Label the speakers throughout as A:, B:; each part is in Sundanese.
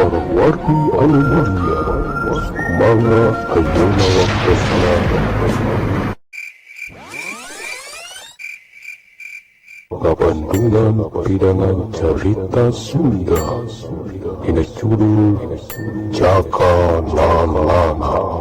A: Para wargi anu mulia, mangga ayeuna waktosna Kabandungan pidangan carita Sunda dina judul Jaka Lalana.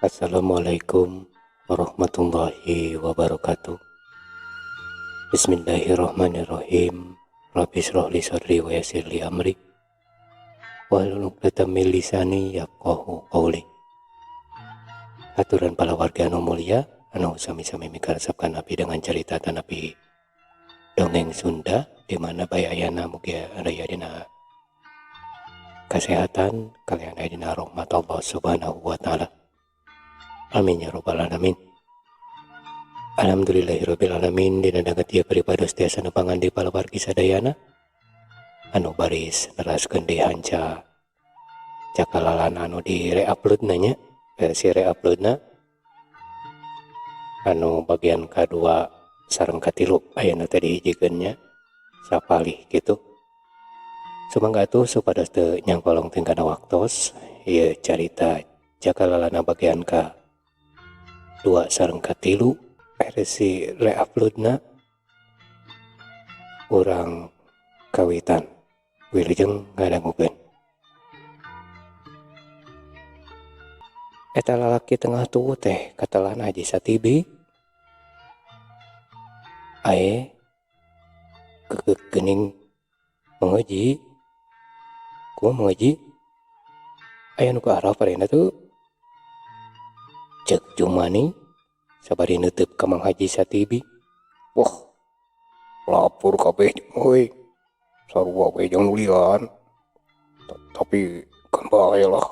B: Assalamualaikum warahmatullahi wabarakatuh. Bismillahirrahmanirrahim. Rabbi shrah li sadri wa yassir li amri wahlul 'uqdatam min lisani yafqahu qawli. Aturan para warga anu mulia anu sami-sami mikaresepkan abdi dengan cerita tanapi dongeng Sunda di mana bae ayana, mugi aya dina kesehatan kalian, aya dina rahmat Allah Subhanahu wa taala. Amin ya rabbal alamin. Alhamdulillahirabbil alamin, dina danget ieu pribados tiasa nepangan di palawargi sadayana anu baris neraskeun di hanca Jaka Lalana anu di re-upload nya, versi re-uploadna anu bagian kedua sareng katilu ayeuna teh dihijikeun nya sapalih gitu. Sumangga atuh, supados teu nyangkolong teh kana waktos, ieu carita Jaka Lalana bagian ka dua sareng katilu versi re-uploadna urang kawitan. Wilujeng ngadangukeun. Eta lalaki tengah tuh teh katelah Haji Satibi. Ae gegeuk geuning mengaji. Kumaha mengaji? Aya nu ka arah parena tuh? Cek Jumani sabari neuteup ka Mang Haji Satibi.
A: Wah, lapor kabeh euy. Sarua we jeung nu lian. Tapi kan bae lah.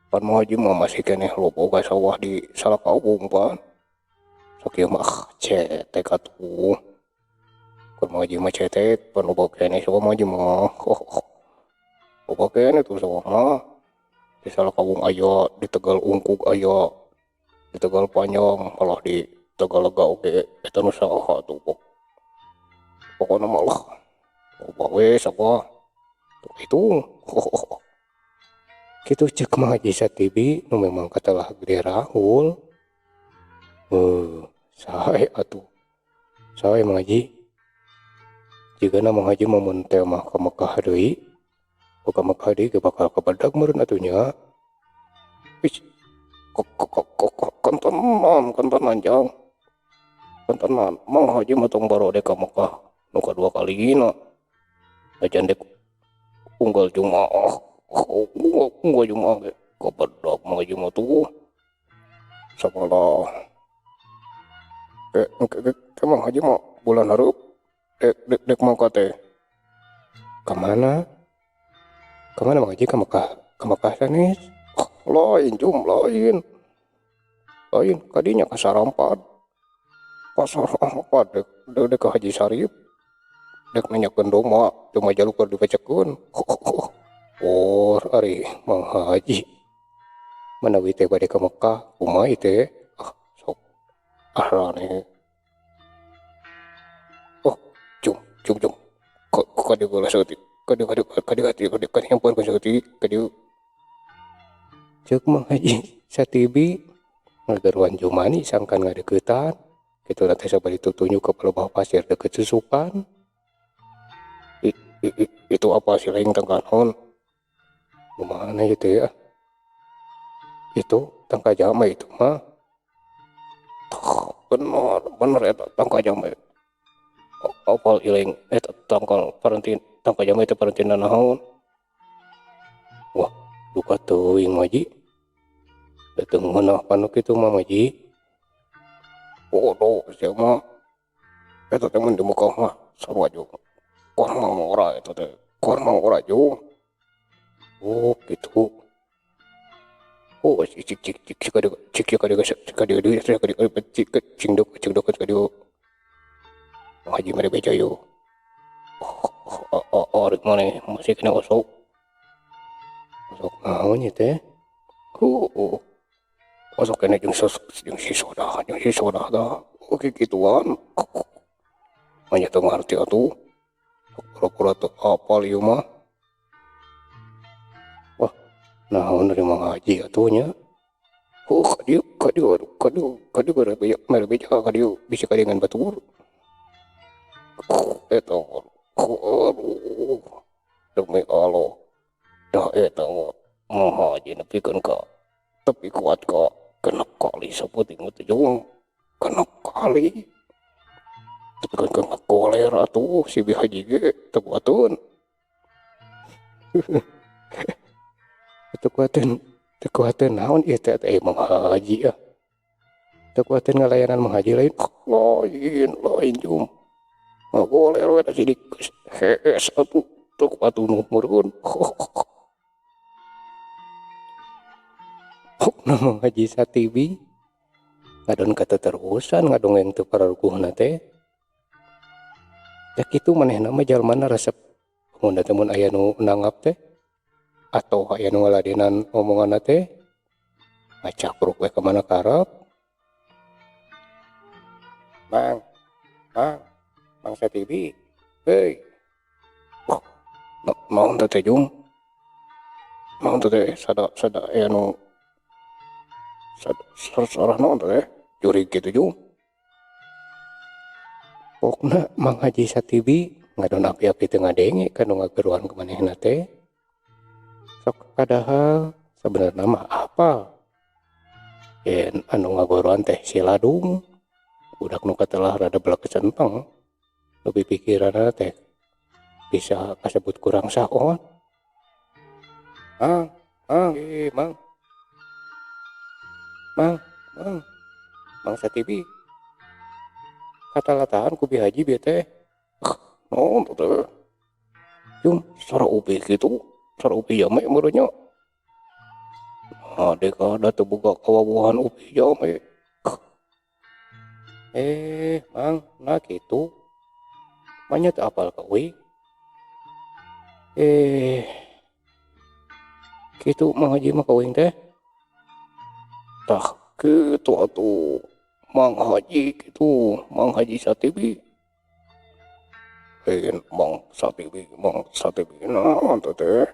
A: Pan Mang Haji mah masih keneh loba sawah di Salakawung pan. Sakieu mah cetek atuh. Keur Mang Haji mah cetek pan loba keneh sawah Mang Haji mah. Loba keneh tuh sawah mah. Di Salakawung aya, di Tegal Ungkuk aya, di Tegal Panjang, malah di Tegalega oge eta nu saha tuh. Pokona mah lah loba we sawah. Tuh hitung.
B: Kitu cek Mang Haji Satibi nu memang katelah gede rahul. Sae atuh. Sae Mang Haji. Jigana Mang Haji mah mun teh mah ka Mekah deui. Ka Mekah deui ge bakal kabadag meureun atuh nya.
A: Ih, kantenan, kantenan jang. Kantenan, Mang Haji mah tong barode ka Mekah nu kadua kalina. Acan dek unggal Jumaah. Unggal Jumaah ge kabadag Mang Haji mah tuh. Sakola. Ke Mang Haji mah bulan hareup dek dek dek mangkat teh.
B: Ka mana? Ka mana Mang Haji, ka Mekah? Ka Mekah sanes?
A: Lain jum, lain. Lain kadinya ka Sarampad. Ka Sarampad dek dek ka Haji Sarip. Dek nanyakeun domba, domba jalu keur dipecekeun. Oh, ari Mang Haji.
B: Manawi teh bade ka Mekah, kumaha ieu teh?
A: Ah, sok arane. Oh, jum jum jum. Ka dieu geus saeutik. Ka dieu ka dieu ka dieu ka dieu ka dieu nyamperkeun saeutik ka dieu.
B: Cek Mang Haji Satibi ngageruan Jumani sangkan ngadeuketan kitu teh sabari tutunjuk ka palebah pasir deukeut susukan.
A: Itu apa sih lain tangkanon?
B: Kumaha ieu teh ya? Itu tangka jame itu mah.
A: Bener, bener eta tangka jame. Apal ileng eta tangkal parentin, tangka jame teh parentina naon?
B: Wah, duka teuing mah Ji. Da teu ngeunah panu kitu mah Ji.
A: Bodoh sia mah. Eta teh mun di Mekah mah sarua jeung Kor mangora eta teh, kor mangora jung. Oh kitu. Oh cik cik cik cik kadieu cik cik kadieu cik kadieu deui cik kadieu cik cing deuk cing deukeut ka dieu. Mang Haji mere beja ieu. Ari maneh masih keneh osok. Osok naon ieu teh? Heueuh. Osok keneh jeung si sodah tah. Kikituan. Manya teu ngarti atuh. Pura-pura teu apal ieu mah. Wah, naon ari Mang Haji atuh nya. Heuh ka dieu ka dieu ka dieu ka dieu mere beja ka dieu bisi kadengeun batur. Eta aduh demi Allah dah eta mah Mang Haji nepikeun ka tepi kuat ka genep kali saputing mah teh jung genep kali tepikeun ka ngagoler atuh si Bi Haji ge teu kuateun. Teu kuateun naon ieu teh Mang Haji ah. Teu kuateun ngalayanan Mang Haji lain lain lain jum. Ngagoler we da sidik geus hees atuh teu kuat meureun. Pokna Mang Haji Satibi ngadon kateterusan ngadongeng teu pararuguhna teh. Da kitu manehna mah jalmana resep mun teh mun aya nu nanggap teh atau aya nu ngaladenan omonganna teh ngacapruk we ka mana karep. Mang, mang, Mang Satibi, heuy. Oh, naon teh jung? Naon teh sada sada aya nu sada sarah naon teh? Jurig kitu jung. Pokna Mang Haji Satibi ngadon api-api teu ngadenge ka nu ngageruan ka manehna teh. Sok padahal sabenerna mah apal yen anu ngagoruan teh si Ladung. Budak nu katelah rada belek centeng. Lebih pikiranna teh bisa kasebut kurang saon. Mang, mang, mang. Mang, mang. Mang Satibi. Katalatahan ku Bi Haji bieu teh. Naon teh? Jung, sora ubi kitu, sora ubi jame meureun nya. Nah, dek ada teu boga kawawuhan ubi jame. Mang, nah kitu. Manya teu apal ka uing. Kitu Mang Haji mah ka uing teh. Tah kitu atuh Mang Haji kitu, Mang Haji Satibi. Lain Mang Satibi, Mang Satibi naon teh teh?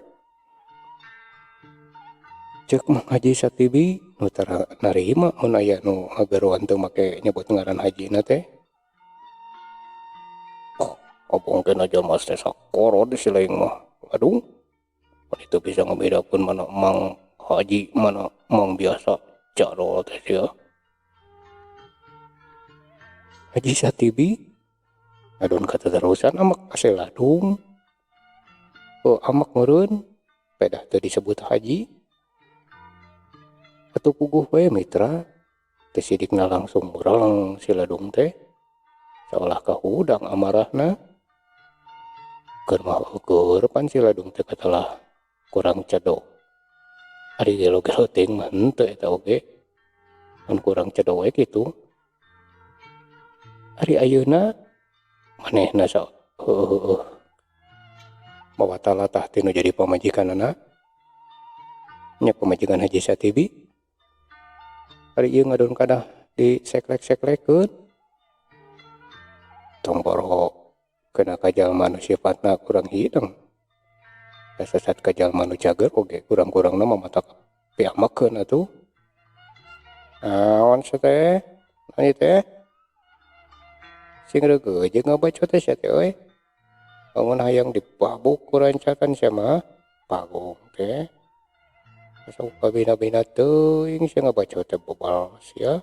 A: Ceuk Mang Haji Satibi nu tara narima mun aya nu ngageruan teu make nyebut ngaran hajina teh. Oh, abongkeun jalma teh sakorod si laing mah. Aduh, pan itu bisa ngabedakeun mana Mang Haji mana Mang biasa jadol teh sia. Haji Satibi ngadon kateterusan amak ka si Ladung. Oh, amak meureun pedah teu disebut haji. Atuh puguh we mitra teu sidikna langsung mureleng si Ladung teh. Saolah kahudang amarahna. Keur mah eueuh pan si Ladung teh katelah kurang cedo. Ari gelo-gelo teuing mah henteu eta oge. Mun kurang cedo we kitu. Ari ayeuna manehna sok heueuh mawa talatah teh nu jadi pamajikanana. Nya pamajikan Haji Satibi. Ari ieu ngadon kadah diseklek-seklekeun. Tong boro kena ka jalma nu sifatna kurang hideng. Kasasat ka jalma nu cager oge kurang-kurangna mah matak piamakeun atuh. Naon sia teh? Naon ieu teh? Sing reugeuh jeung ngabacot teh sia teh euy. Lamun hayang dibabuk ku rancatan sia mah pagong teh. Asa kabina-bina teuing sia ngabacot teh bebal sia.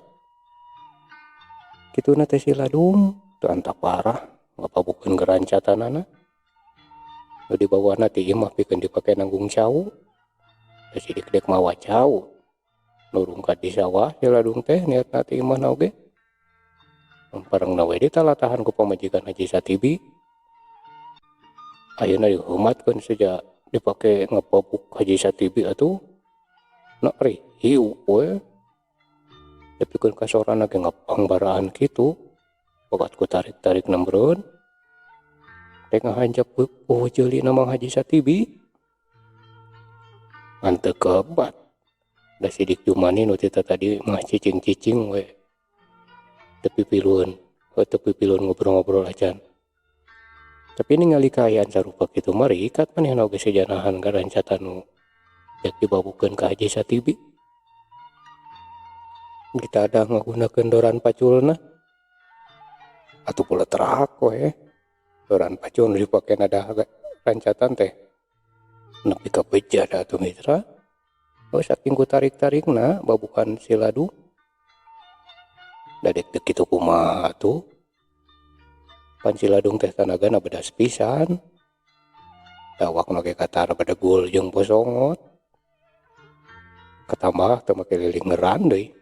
A: Kituna teh si Ladung teu antap parah ngapabukeun gerancatanana. Nu dibawana ti imah pikeun dipake nanggung cau. Da sidik dek mawa cau. Nu rungkad di sawah si Ladung teh niatna ti imahna oge. Mun parengna we ditalatahan ku pamajikan Haji Satibi.
B: Ayeuna diheumatkeun seja dipake ngababuk Haji Satibi atuh. Na rihiu we. Depikeun ka sorana ge ngapangbaraan kitu. Bakat ku tarik-tarik meureun. Rek ngahanjap puhu jeulina Mang Haji Satibi. Ngan teu kebat. Da sidik Jumani nu ti tatadi mah cicing-cicing we. Teu pipilueun, teu pipilueun ngobrol-ngobrol acan. Tapi ningali kaayaan sarupa kitu mah rikat manehna oge sejanahan garancatan nu dek dibabukeun ka Haji Satibi. Ditadah ngagunakeun doran paculna. Atuh puletrak we. Doran pacul nu dipake nadah rancatan teh nepi ka beja da atuh mitra. Oh saking ku tarik-tarikna babukan si Ladung. Da dek teu kitu kumaha atuh. Pan si Ladung teh tanagana bedas pisan. Dawakna ge katar bedegul jeung bosongot. Katambah teu make lilingeran deui.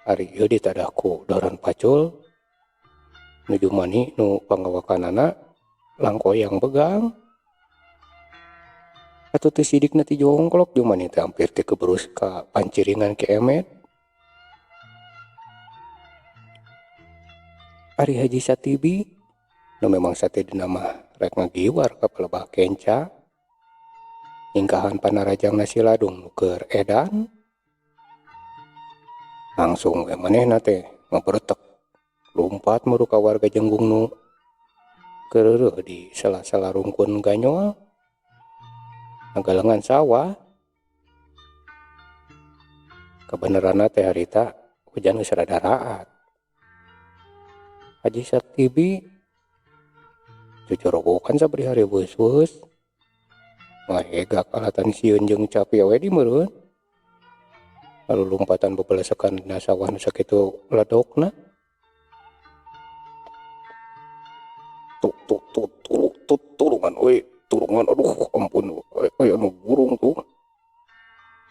B: Ari ieu ditadah ku doran pacul nu Jumani nu pangawakanana langkoyang begang. Atuh teu sidikna ti jongklok Jumani teh hampir teu keberus ka panciringan Ki Emet. Ari Haji Satibi nu memang satidina mah rek ngagiwar ka palebah kenca nyingkahan panarajangna si Ladung nu keur edan. Langsung we manehna teh ngaberetek lumpat muru ka warga Jenggung nu keureuh di sela-sela rungkun ganyol ngagalengan sawah. Kabeneranna teh harita hujan geus rada raat. Haji Satibi cucurogokan sabari hari weus-weus ngahegak alatan sieun jeung capek we di meureun. Lalu lompatan bebelesekan dina sawah nu sakitu ledokna. Tuk tuk tuk tulung tut tulungan euy, tulungan aduh ampun aya nu burung tuh.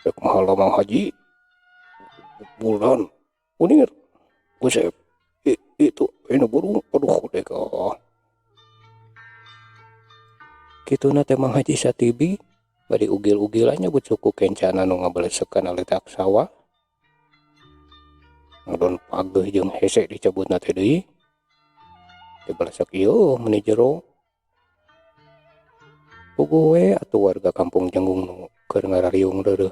B: Rek mahala Mang Haji. Bulan kunir Usep itu aya nu burung aduh dek ah. Kituna teh Mang Haji Satibi bari ugil-ugilan nyebut suku kencana nu ngabelesekan aletak sawah. Ngadon pageuh jeung hese dicabutna teh deui. Dibelesek ieu meuni jero. Puguh we atuh warga kampung Jenggung nu keur ngarariung reureuh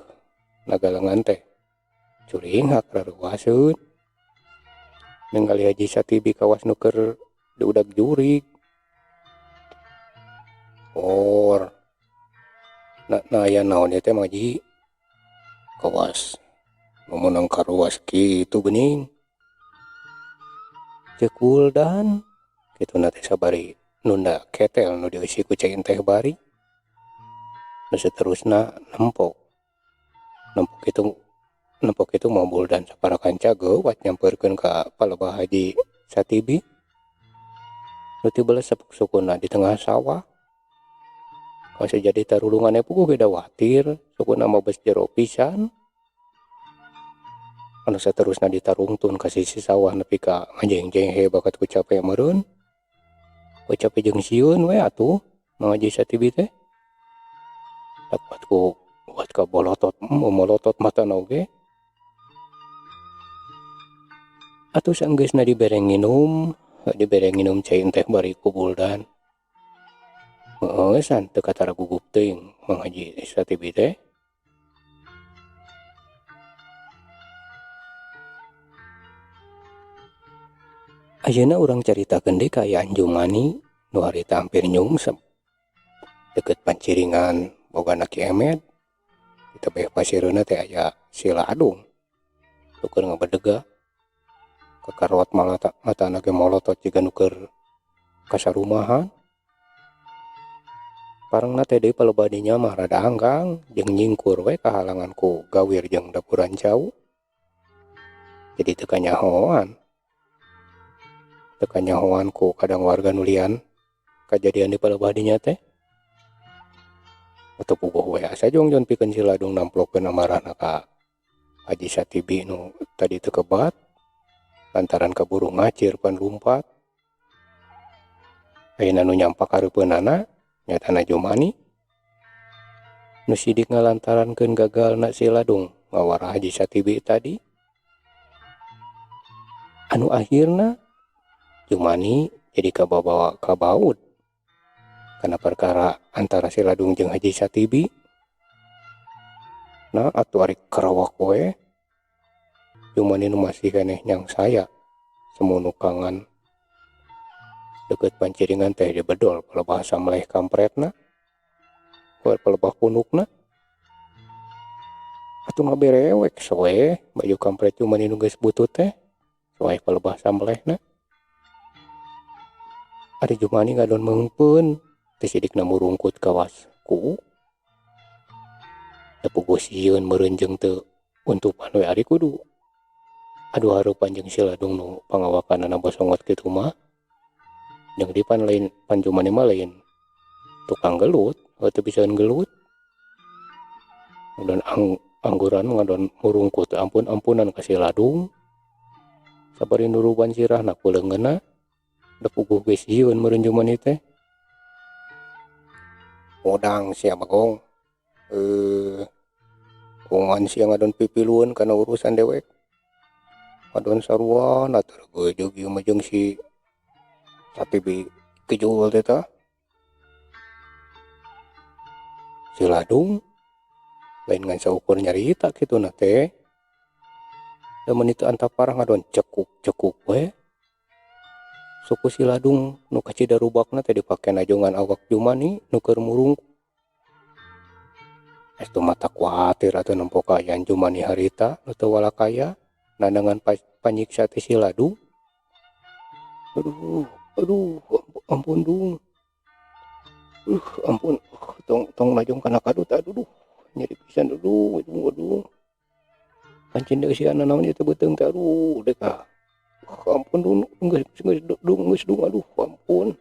B: nagalengan teh. Curinghak rareuwaseun. Ningali Haji Satibi kawas nu keur diudag jurig. Or. Na aya naon ieu teh Mang Haji? Kawas nu meunang karuas kitu geuning. Ceuk Buldan kituna teh sabari nunda ketel nu dieusi ku cai teh bari. Nu saterusna nempo. Nempo kitu mah Buldan sapara kanca geuwat nyampeurkeun ka palebah Haji Satibi. Nu tibelesep sukuna di tengah sawah. Asa jadi tarulungan puguh ge dawatir sukuna mah beus jero pisan. Anu saterusna ditarungtun ka sisi sawah nepi ka ngajeng-jenghe bakat ku cape meureun. Ku cape jeung sieun we atuh Mang Haji Satibi teh. Dapat ku buat ka bolotot, molotot matana oge. Atuh saenggeusna dibere nginum cai teh bari ku Buldan. Heueusan teu katara gugup teuing Mang Haji Satibi teh. Ayeuna urang caritakeun deui kaayaan Jumani nu harita hampir nyungsep. Deukeut panciringan bogana Ki Emed. Di tebeh pasireuna teh aya si Ladung. Nu keur ngabedega. Kakarot matana ge molotot jiga nu keur kasarumahan. Parengna teh deui palebah dinya mah rada anggang jeung nyingkur we kahalangan ku gawir jeung dapuran cau. Jadi teu kanyahoan. Teu kanyahoan ku kadang warga nu lian kajadian di palebah dinya teh. Atuh puguh we asa jongjon pikeun si Ladung namplokeun amarahna ka Haji Satibi nu tadi teu kebat lantaran kaburu ngacir pan lumpat. Ayeuna nu nyampak hareupeunana nyaetana Jumani. Nu sidik ngalantarankeun gagalna si Ladung ngawara Haji Satibi tadi. Anu akhirna Jumani jadi kabawa kabaud kana perkara antara si Ladung jeung Haji Satibi. Nah atuh ari karawak we Jumani nu masih keneh nyangsaya semunukangan deukeut panciringan teh dibedol palebah sameleh kampretna palebah punukna. Atuh ngaberewek soe baju kampret Jumani nu geus butut teh soe palebah samelehna. Ari Jumani ngadon meungpeun teh sidikna murungkut kawas ku da puguh sieun meureun jeung teu untupan we ari kudu. Aduh hareupan jeung si Ladung nu pangawakanana bosongot kitu mah. Jeung di pan lain pan Jumani mah lain tukang gelut, teu bisaeun gelut. Ngadon angguran ngadon murungkut ampun-ampunan ka si Ladung. Sabari nuruban sirahna ku leungeunna da puguh geus sieun meureun Jumani teh.
A: Modang sia Bagong. Ungan sia ngadon pipilueun kana urusan dewek. Ngadon sarua teu regeujeuh ieu mah jeung si Satibi kijul teh tah.
B: Si Ladung lain ngan saukur nyarita kituna teh. Da meuni teu antap parah ngadon cekuk-cekuk we. Suku si Ladung nu kacida rubakna teh dipake najongan awak Jumani nu keur murung. Estu mata kuatir atuh nempo kaayaan Jumani harita nu teu walakaya nandangan panyiksa teh si Ladung. Aduh, aduh, ampun dung. Ampun, tong najong kana kadut, aduh, duh, nyeri pisan, aduh, aduh, aduh. Pancen deui sia nanaon ieu teh beuteung teh, aduh, dek ah. Ampun dung, geus, geus, dung, geus dung, aduh, ampun.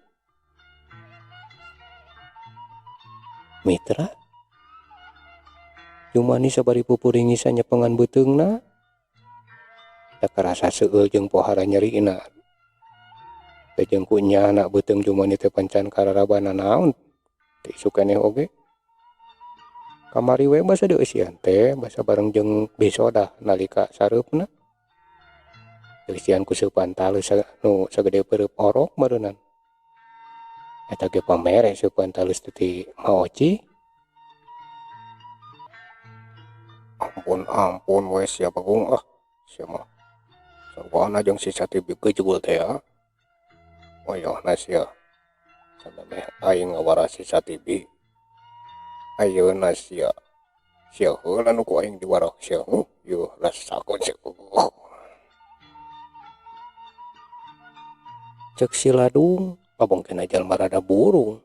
B: Mitra Jumani sabari pupuringisan nyepengan beuteungna, da karasa seueul jeung pohara nyerina. Teh jeung ku nyana beuteung Jumani teh pancan kararabana naon teh isuk keneh oge. Kamari we basa dieusian teh basa bareng jeung bisodah nalika sareupna. Dieusian ku seupan talus nu sagede peureub orok meureunnan. Eta ge pamere seupan talus teh ti Ma Oci.
A: Ampun, ampun we sia Bagong ah. Sia mah sarwana jeung si Satibi gejul teh ah. Wayahna sia samemeh aing ngawara si Satibi. Ayeuna sia sia heula nu ku aing diwarah sia. Yuh rasakeun sia.
B: Cek si Ladung abong kena jalma rada burung.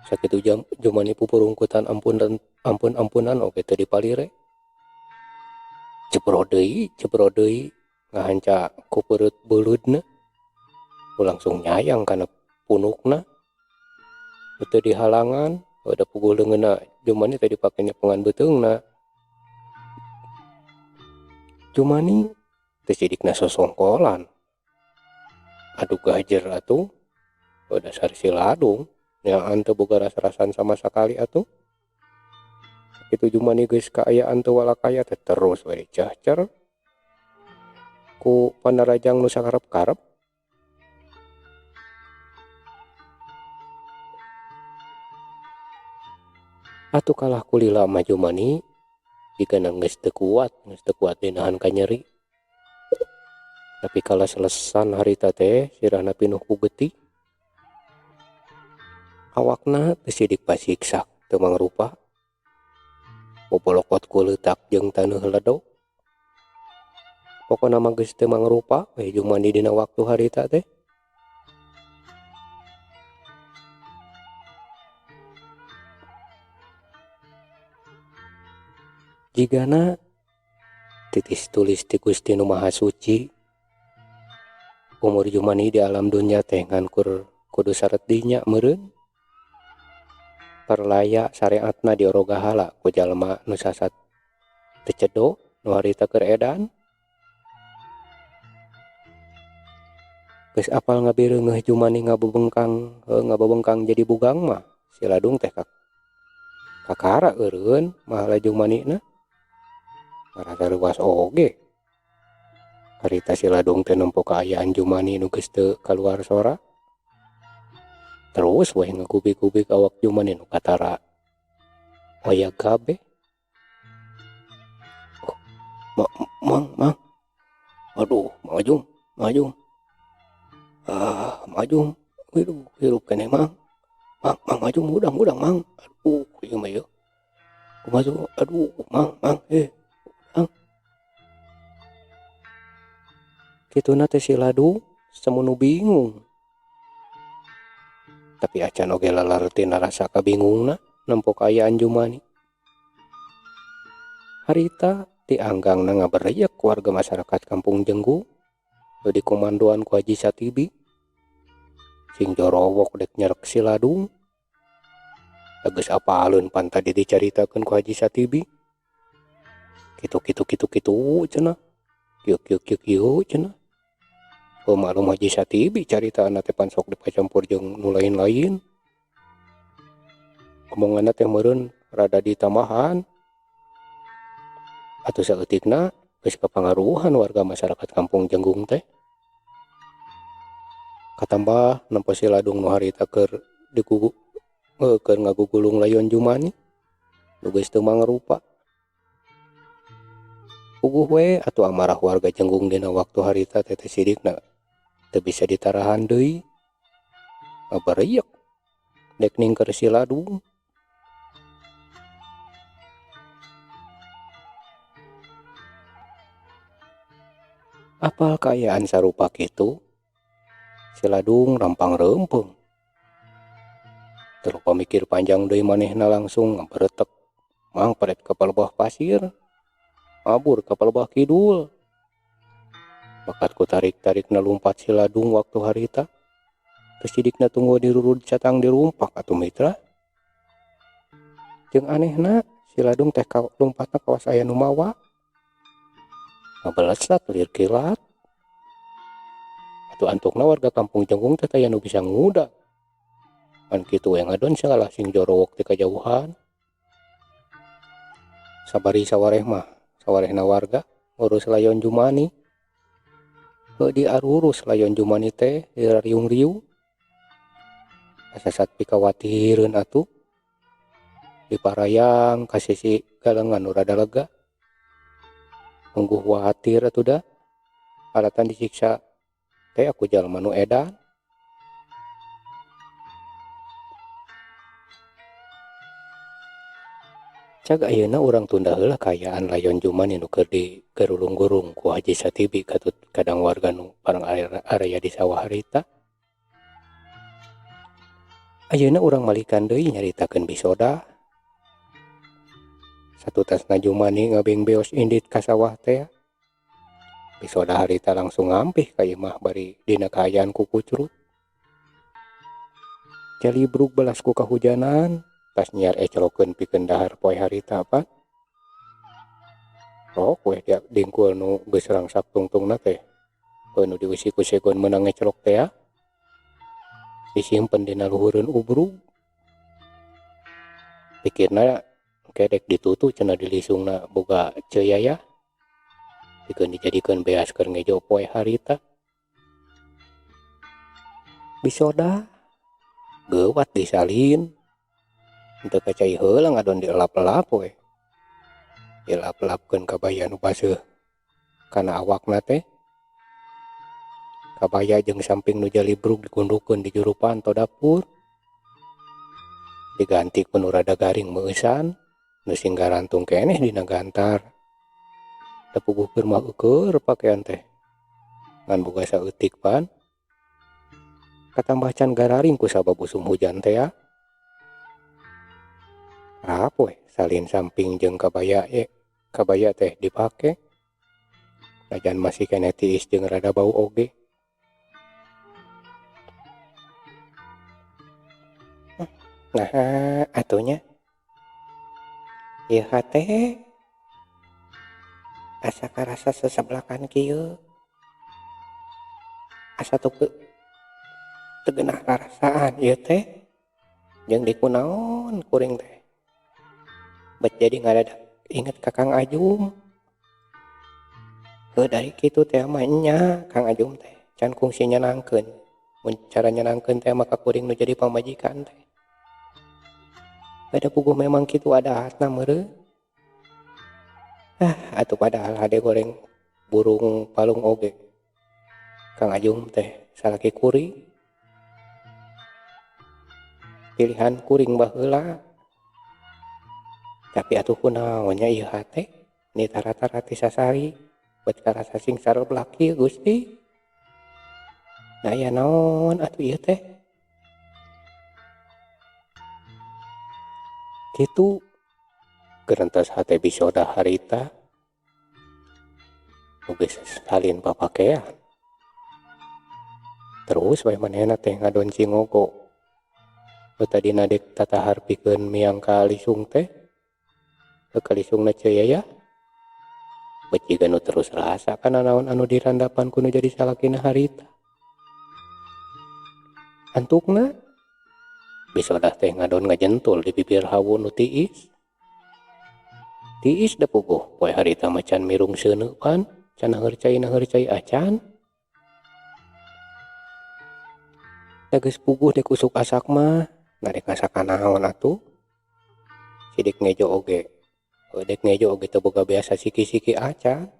B: Sakitu jam Jumani pupurungkutan ampun dan ampun-ampunan oge teu dipalire. Jebro deui, jebro deui ngahanca ku peureut beuleudna. Langsung nyayang kana punukna. Teu dihalangan, da puguh leungeunna Jumani teh dipake nyepengan beuteungna. Jumani teh sidikna sosongkolan. Aduh gajer atuh. Dasar si Ladung nyaan teu boga ras-rasan sama sakali atuh. Kitu Jumani geus kaayaan teu walakaya teh terus we dicahcer ku panarajang nu sakarep-karep. Atuh kalah kulila mah Jumani jigana geus teu kuat, geus teu kuat dinahan ka nyeri. Tapi kalah selesan harita teh sirahna pinuh ku getih. Awakna teu sidik pasiksak teu mangrupa. Bobolokot ku leutak jeung taneuh ledo. Pokona mah geus teu mangrupa we Jumani dina waktu harita teh. Jigana titis tulis ti Gusti Nu Maha Suci. Umur Jumani di alam dunya teh ngan kur kudu saret dinya meureun. Perlaya syariatna diorogahala ku jalma nu sasat teu cedo nu harita keur edan. Geus apal ngabireungeuh Jumani ngabebengkang ngabebengkang jadi bugang mah si Ladung teh kakara eureun mahala Jumani na ngarasa leuwas oge. Harita si Ladung teh nempo kaayaan Jumani nu geus teu kaluar sora. Terus we ngagubig-gubig awak Jumani nu katara oyag kabeh. Mang, mang. Aduh, Mang Ajum, Mang Ajum. Ah, Mang Ajum. Aduh, hirup keneh Mang. Mang, Mang Ajum hudang, hudang Mang. Aduh, ieu mah ieu. Kumaha tuh? Aduh, Mang, Mang, hudang. Kituna teh si Ladung samunu bingung. Tapi acan oge lalartina rasa kabingungna nempo kaayaan Jumani. Harita dianggangna ngabereyek warga masyarakat kampung Jenggung nu dikomandoan ku Haji Satibi. Sing jorowok dek nyerek si Ladung. Geus apaleun pan tadi dicaritakeun ku Haji Satibi. Kitu kitu kitu kitu cenah. Kieu kieu kieu kieu cenah. Heuh maklum Haji Satibi caritaanna teh pan sok dipacampur jeung nu lain-lain. Omonganna teh meureun rada ditambahan. Atuh saeutikna geus kapangaruhan warga masyarakat kampung Jenggung teh. Katambah nempo si Ladung nu harita keur digugu keur ngagugulung layon Jumani nu geus teu mangrupa. Puguh we atuh amarah warga Jenggung dina waktu harita teh teh sidikna teu bisa ditarahan deui. Ngabareyek dek ningker si Ladung. Apal kaayaan sarupa kitu, si Ladung rampang reumpeung. Teu lupa mikir panjang deui manehna langsung ngaberetek mangpret ka palebah pasir, mabur ka palebah kidul. Bakat ku tarik-tarikna lumpat si Ladung waktu harita. Teu sidikna tunggu dirurud catang dirumpak atuh mitra. Jeung anehna si Ladung teh lumpatna kawas aya nu mawa. Ngabalesat lir kilat. Atuh antukna warga kampung Jenggung teh taya nu bisa nguda. Pan kitu we ngadon salah sing jorowok ti kajauhan. Sabari sawareh mah, sawarehna warga ngurus layon Jumani. Heuh diarurus layon Jumani teh dirariung-riung. Kasasat pikawatireun atuh. Diparayang ka sisi galengan nu rada lega. Ungguh watir atuh da. Alatan disiksa teh aku jalma nu edan. Cag ayeuna urang tunda heula kaayaan layon Jumani nu keur digerulung-gurung ku Haji Satibi katut kadang warga nu bareng area di sawah harita. Ayeuna urang malikan deui nyaritakeun bisoda. Satutasna Jumani ngabengbeos indit ka sawah teh. Bisoda harita langsung ngampih ka imah bari dina kaayaan kukucrut. Jalibrug belas ku kahujanan, tas nyiar eclokeun pikeun dahar poe harita pan. Rok we dia dingkul nu geus rangsak tungtungna teh. Heuh nu dieusi ku segon meunang ngeclok teh. Disimpen dina luhureun ubrug. Pikirna kedek ditutu cenah dilisungna boga ceuyaya. Pikeun dijadikeun beas keur ngejo poe harita. Bisoda geuwat disalin. Henteu kacai heula ngadon dielap-elap we. Dielap-elapkeun kabaya nu baseuh kana awakna teh. Kabaya jeung samping nu jalibrug digundukeun di juru panto dapur. Diganti ku nu rada garing meueusan. Nu sing garantung keneh dina gantar. Da puguh keur mah eueur pakean teh. Ngan boga saeutik pan. Katambah can gararing ku sabab usum hujan teh ya. Rap we salin samping jeung kabaya ye. Kabaya teh dipake. Najan masih keneh tiis jeung rada bau oge. Nah, atunya. Ieu hate asa karasa sesebelakan kieu. Asa Teu geunah rarasaan ieu teh jeung dikunaon kuring teh. Bet jadi ngadadak inget ka Kang Ajum. Heuh dari kitu teh mah nya Kang Ajum teh can kungsi nyenangkeun. Mun cara nyenangkeun teh mah ka kuring nu jadi pamajikan teh. Ada puguh memang kitu adatna meureun. Ah atuh padahal hade goreng burung palung oge. Kang Ajum teh salaki kuring. Pilihan kuring baheula. Tapi atuh kunaon nya ieu hate ni tara-tara ti sasari bet karasa sing sareblak kieu Gusti. Nah aya naon atuh ieu teh. Kitu gerentas hate bisoda harita nu geus salin papakean. Terus we manehna teh ngadon cingogo. Nu tadina dek tatahar pikeun miang ka lisung teh. Ka lisungna ceu yaya. Bet jiga nu terus rasa kana naon anu dirandapan ku nu jadi salakina harita. Antukna bisodah teh ngadon ngajentul di bibir hawu nu tiis. Tiis da puguh poe harita mah can mirung seuneu pan, can naheur cai acan. Da geus puguh dek usuk asak mah, na dek ngasakan naon atuh. Sidik ngejo oge. Dek ngejo oge teu boga biasa siki-siki acan.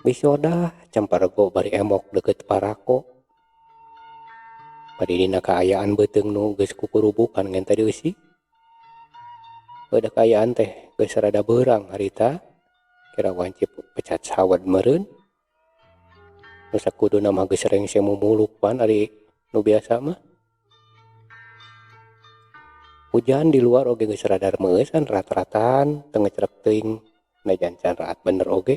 B: Bisodah camparego bari emok deukeut parako. Bari dina kaayaan beuteung nu geus kukurubukan ngan tadi eusi. Heuh kaayaan teh geus rada beurang harita. Kira wanci pecat sawed meureun. Nu sakuduna mah geus rengse mumuluk pan ari nu biasa mah. Hujan di luar oge geus rada meueusan rat-ratan teu ngecrek teuing najan can raat bener oge.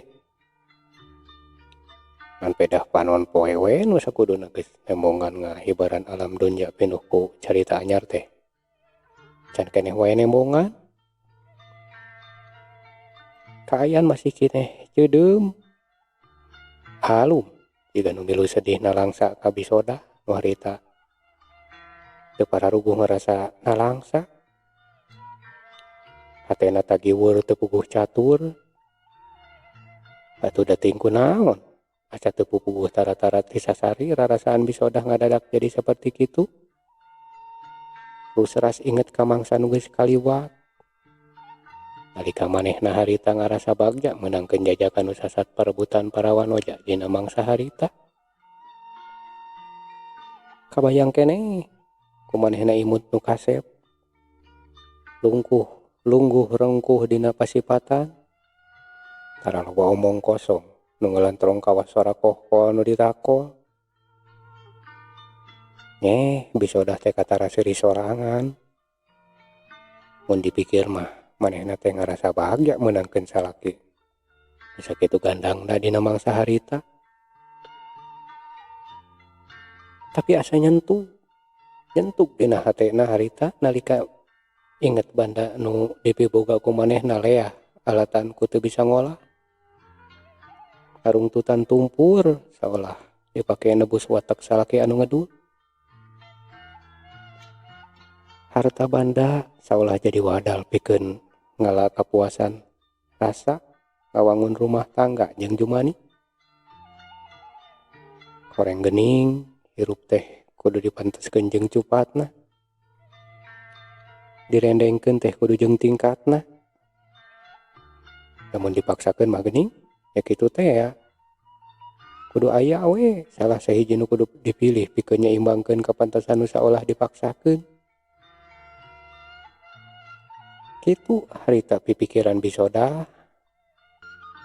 B: Ngan pedah panon poe we nu sakuduna geus nembongan ngahibaran alam dunya pinuh ku carita anyar teh. Can keneh wae nembongan. Kaayaan masih keneh ceudeum. Alum jiga nu milu sedih nalangsa ka bisoda nu harita. Teu pararuguh ngarasa nalangsa. Hatena tagiweur teu puguh catur. Atuh da teuing kunaon. Asa teu pupuguh tara-tara ti sasari rarasaan bisodah ngadadak jadi saperti kitu. Ruseras inget ka mangsa nu geus kaliwat. Nalika manehna harita ngarasa bagja meunangkeun jajakan nu sasat parebutan para wanoja dina mangsa harita. Kabayang keneh ku manehna imut nu kasep. Lungkuh lungguh rengkuh dina pasipatan. Tara loba omong kosong nu ngelentrong kawas sora kohkol nu ditakol. Nyeh bisodah teh katara seuri sorangan. Mun dipikir mah manehna teh ngarasa bahagia meunangkeun salaki. Bisa kitu gandangna dina mangsa harita. Tapi asa nyentuh. Nyentuh dina hatena harita nalika inget banda nu dipiboga ku manehna leah alatan ku teu bisa ngolah. Karungtutan tumpur saolah dipake nebus watak salaki anu ngedul. Harta banda saolah jadi wadal pikeun ngala kapuasan rasa ngawangun rumah tangga jeung jumani. Koreng geuning hirup teh kudu dipanteskeun jeung cupatna. Direndengkeun teh kudu jeung tingkatna. Lamun dipaksakeun mah geuning ya kitu teh ya. Kudu aya we salah sahiji nu kudu dipilih pikeun nyaimbangkeun kapantasan nu saolah dipaksakeun. Kitu harita pipikiran bisodah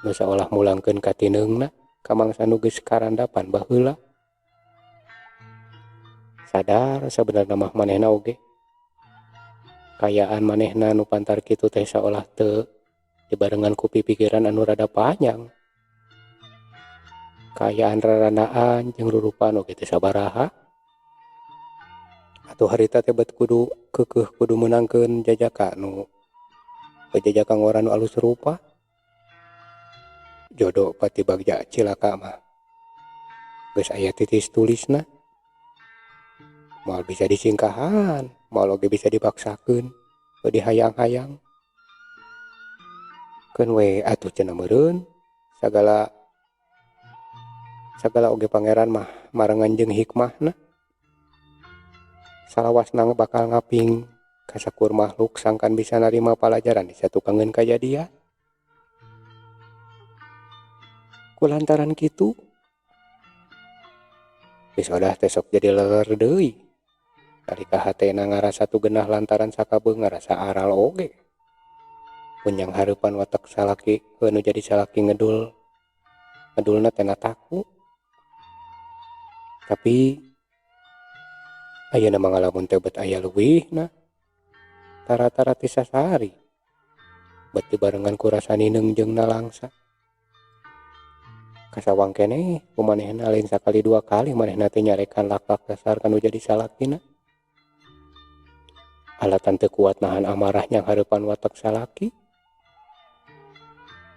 B: nu saolah mulangkeun ka tineungna ka mangsa nu geus karandapan baheula. Sadar sabenerna mah manehna oge. Kayaan manehna nu pantar kitu teh saolah teu dibarengan ku pipikiran anu rada panjang. Kaayaan rarandaan jeung rurupaan oge teu sabaraha. Atuh harita teh bet kudu keukeuh kudu meunangkeun jajaka nu jajaka ngora nu alus rupa. Jodo pati bagja cilaka mah. Geus aya titis tulisna. Moal bisa disingkahan, moal oge bisa dipaksakeun, teu dihayang-hayang. Keun we atuh cenah meureun sagala sagala oge pangeran mah marengan jeung hikmahna. Salawasna bakal ngaping ka sakur makhluk sangkan bisa narima palajaran di satukangeun kajadian. Kulantaran kitu bisodah teh sok jadi leler deui. Nalika hatena ngarasa tu genah lantaran sakabeung ngarasa aral oge. Mun jang hareupan watek salaki nu jadi salaki ngedul ngedulna teh nataku. Tapi ayeuna mah ngalamun teh bet aya leuwihna. Tara-tara ti sasari bet dibarengan ku rasa nineung jeung nalangsa. Kasawang keneh ku manehna lain sakali dua kali manehna teh nyarekan lak-lak dasar ka nu jadi salakina. Alatan teu kuat nahan amarah nyang hareupan watek salaki.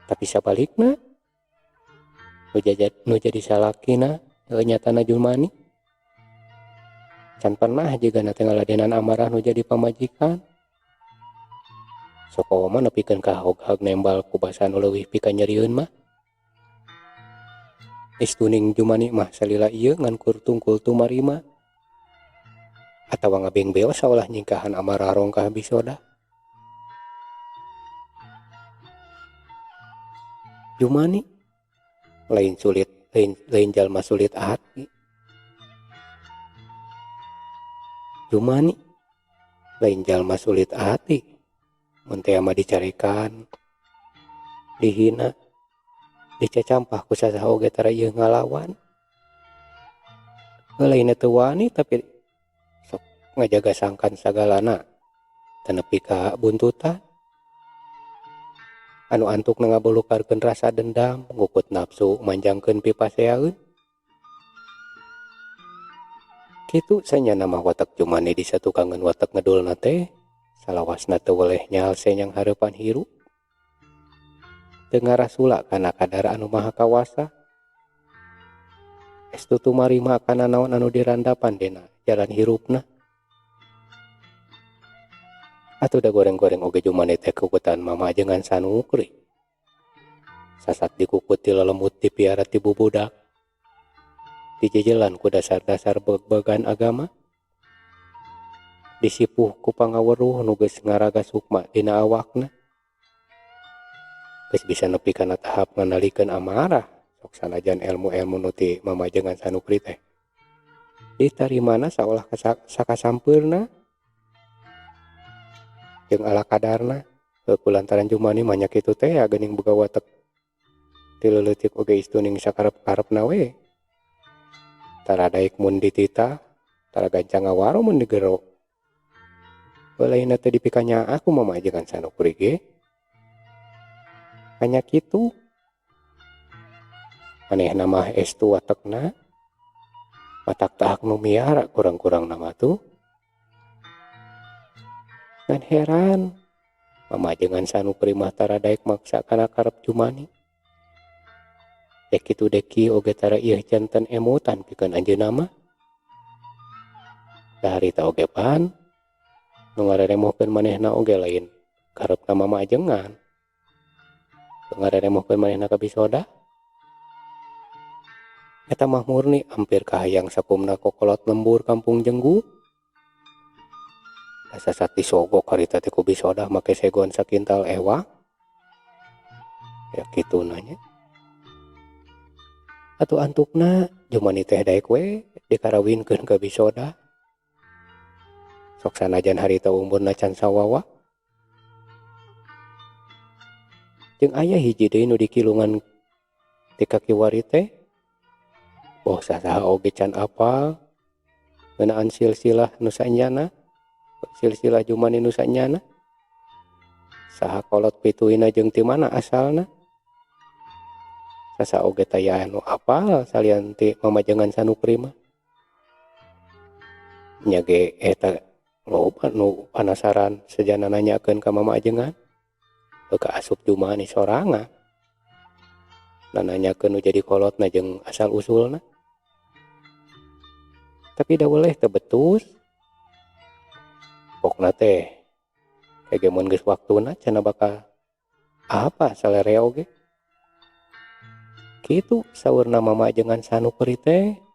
B: Tapi sabalikna nu jadi salakina nyatana Jumani. Can pernah jigana teh ngaladenan amarah nu jadi pamajikan. Sok mah nepikeun ka hog-hag nembal ku basa nu leuwih pikanyerieun mah. Istuning Jumani mah salila ieu ngan kur tungkul tumarima. Atawa ngabengbeos saolah nyingkahan amarah rongkah bisodah. Jumani lain sulit lain, lain jalma sulit hati. Jumani lain jalma sulit hati. Mun teh mah dicarekan, dihina, dicacampah ku sasaha oge tara ieu ngalawan. Lainna teu wani tapi sok ngajaga sangkan sagalana teu nepi ka buntutan. Anu antukna ngabolukarkeun rasa dendam, ngukut nafsu manjangkeun pipaseaeun. Kitu sanyana mah watek Jumani di satukangeun watek ngedulna teh salawasna teu weleh nyalse nyang hareupan hirup. Teu ngarasula kana kadar anu maha kawasa. Estu tumarima kana naon anu dirandapan dina jalan hirupna. Atuh da goreng-goreng oge Jumani teh kukutan mama jengan sanukri. Sasat dikukut ti lelemut dipiara ti bubudak. Dijejelan ku dasar-dasar beg-began agama. Disipuh ku pangaweruh nu geus ngaraga sukma dina awakna. Geus bisa nepi kana tahap nganalikeun amarah. Sok sanajan ilmu-ilmu nu ti mamajengan sanukri teh ditarimana saolah sakasampeurna jeung ala kadarna. Ku lantaran Jumani mah nya kitu teh ya geuning boga watek ti leuleutik oge istuning sakarep-karepna we. Tara daek mun dititah, tara gancang ngawaro mun digero. Lainna teh dipikanya aku mamajengan sanukri ge. Hanya kitu. Manehna mah estu watekna. Watak tahak nu miara kurang-kurang nama tuh. Ngan heran, mamajengan sanukri mah tara daek maksa kana karep Jumani. Dek kitu deki oge tara ieu janten emutan pikeun anjeunna mah. Da harita oge pan nu ngareremohkeun manehna oge lain karepna mamajengan. Nu ngareremohkeun manehna ka bisoda. Eta mah murni hampir kahayang sakumna kokolot lembur kampung Jenggu. Asa disogok harita teh ku bisodah make segon sakintal ewa. Ya kitu nanya. Atuh antukna Jumani teh daek we dikarawinkeun ka bisodah. Sok sanajan harita umurna can sawawa. Jeung aya hiji deui nu dikilungan ti kakiwari teh. Boh sasaha oge can apal ngeunaan silsilah nu sanyana. Silsilah Jumani nu sanyana. Saha kolot pituina jeung ti mana asalna. Sasa oge taya anu apal salian ti mamajengan sanukri mah. Nya ge eta loba nu panasaran sejana nanyakeun ka mamajengan. Heuh ka asup Jumani sorangan. Nananyakeun nu jadi kolotna jeung asal usulna. Tapi da weleh teu betus. Pokna teh kege mun geus waktuna cenah bakal apa salere oge. Kitu saurna mama jeung Sanu Peri teh.